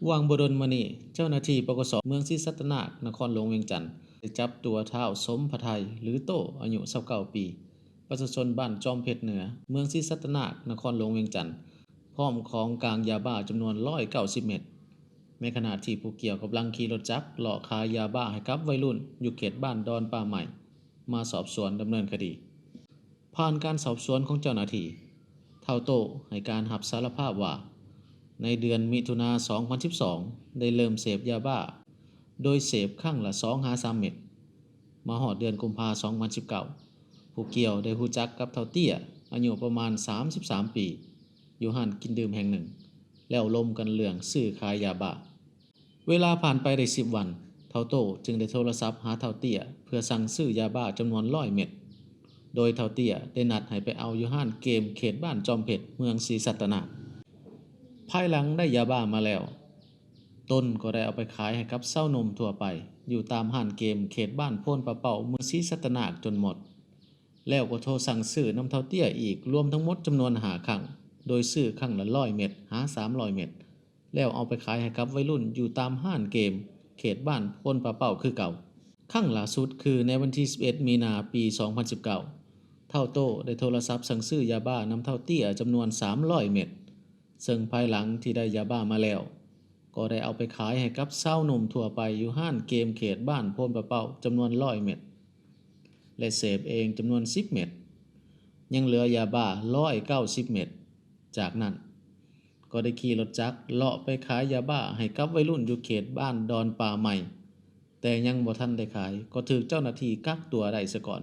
ວ່າງບໍ່ດົນມານີ້, ເຈົ້າໜ້າທີ່ ປກສ ເມືອງສີສັດຕະນາກ ນະຄອນຫຼວງວຽງຈັນ ໄດ້ຈັບຕົວທ້າວ ສົມພະໄທ ຫຼື ໂຕ້ ອາຍຸ ຊາວເກົ້າ ປີ, ປະຊາຊົນບ້ານຈອມເພັດເໜືອ ເມືອງສີສັດຕະນາກ ນະຄອນຫຼວງວຽງຈັນ ພ້ອມຂອງກາງຢາບ້າຈຳນວນ ໜຶ່ງຮ້ອຍເກົ້າສິບ ເມັດ, ໃນຂະນະທີ່ຜູ້ກ່ຽວກຳລັງຂີ່ລົດຈັກເລາະຂາຍຢາບ້າໃຫ້ກັບໄວລຸ້ນຢູ່ເຂດບ້ານດອນປ່າໄມ້ ມາສອບສວນດຳເນີນຄະດີ. ຜ່ານການສອບສວນຂອງເຈົ້າໜ້າທີ່, ທ້າວໂຕ້ໃຫ້ການຮັບສາລະພາບວ່າ ໃນເດືອນມິຖຸນາ ສອງພັນສິບສອງ ໄດ້ເລີ່ມເສບຢາບ້າ ໂດຍເສບຄັ້ງລະ ສອງຫາສາມ ເມັດ. ມາຮອດເດືອນກຸມພາ ສອງພັນສິບເກົ້າ ຜູ້ກ່ຽວໄດ້ຮູ້ຈັກກັບທ້າວເຕ້ຍ ອາຍຸປະມານ ສາມສິບສາມ ປີ ຢູ່ຮ້ານກິນດື່ມແຫ່ງໜຶ່ງ ແລ້ວລົມກັນເລື່ອງຊື້ຂາຍຢາບ້າ. ເວລາຜ່ານໄປໄດ້ ສິບ ວັນ, ທ້າວໂຕ້ຈຶ່ງໄດ້ໂທລະສັບຫາທ້າວເຕ້ຍ ເພື່ອສັ່ງຊື້ຢາບ້າຈຳນວນ ໜຶ່ງຮ້ອຍ ເມັດ, ໂດຍທ້າວເຕ້ຍໄດ້ນັດໃຫ້ໄປເອົາຢູ່ຮ້ານເກມເຂດບ້ານຈອມເພັດ ເມືອງສີສັດຕະນາກ. ພາຍຫຼັງໄດ້ຢາບ້າມາແລ້ວ, ຕົນກໍໄດ້ເອົາໄປຂາຍໃຫ້ກັບຊາວໜຸ່ມທົ່ວໄປ ຢູ່ຕາມຮ້ານເກມເຂດບ້ານໂພນປາເປົ້າ ເມືອງສີສັດຕະນາກຈົນໝົດ, ແລ້ວກໍໂທສັ່ງຊື້ນຳທ້າວເຕ້ຍອີກ, ລວມທັງໝົດຈຳນວນ ຫ້າ ຄັ້ງ, ໂດຍຊື້ຄັ້ງລະ ໜຶ່ງຮ້ອຍ ເມັດ ຫາ ສາມຮ້ອຍ ເມັດ, ແລ້ວເອົາໄປຂາຍໃຫ້ກັບໄວລຸ້ນຢູ່ຕາມຮ້ານເກມເຂດບ້ານໂພນປາເປົ້າຄືເກົ່າ. ຄັ້ງຫຼ້າສຸດຄືໃນວັນທີ ສິບເອັດ ມີນາ ປີ ສອງພັນສິບເກົ້າ, ທ້າວໂຕ້ໄດ້ໂທລະສັບສັ່ງຊື້ຢາບ້ານຳທ້າວເຕ້ຍຈຳນວນ ສາມຮ້ອຍ ເມັດ, ເຊິ່ງພາຍຫຼັງທີ່ໄດ້ຢາບ້າມາແລ້ວ, ກໍໄດ້ເອົາໄປຂາຍໃຫ້ກັບຊາວໜຸ່ມທົ່ວໄປຢູ່ຮ້ານເກມເຂດບ້ານໂພນປາເປົ້າຈຳນວນ ໜຶ່ງຮ້ອຍ ເມັດ ແລະ ເສບເອງຈຳນວນ ສິບ ເມັດ, ຍັງເຫຼືອຢາບ້າ ໜຶ່ງຮ້ອຍເກົ້າສິບ ເມັດ. ຈາກນັ້ນກໍໄດ້ຂີ່ລົດຈັກເລາະໄປຂາຍຢາບ້າໃຫ້ກັບໄວລຸ້ນຢູ່ເຂດບ້ານດອນປ່າໄມ້, ແຕ່ຍັງບໍ່ທັນໄດ້ຂາຍ ກໍຖືກເຈົ້າໜ້າທີ່ກັກຕົວໄດ້ສາກ່ອນ.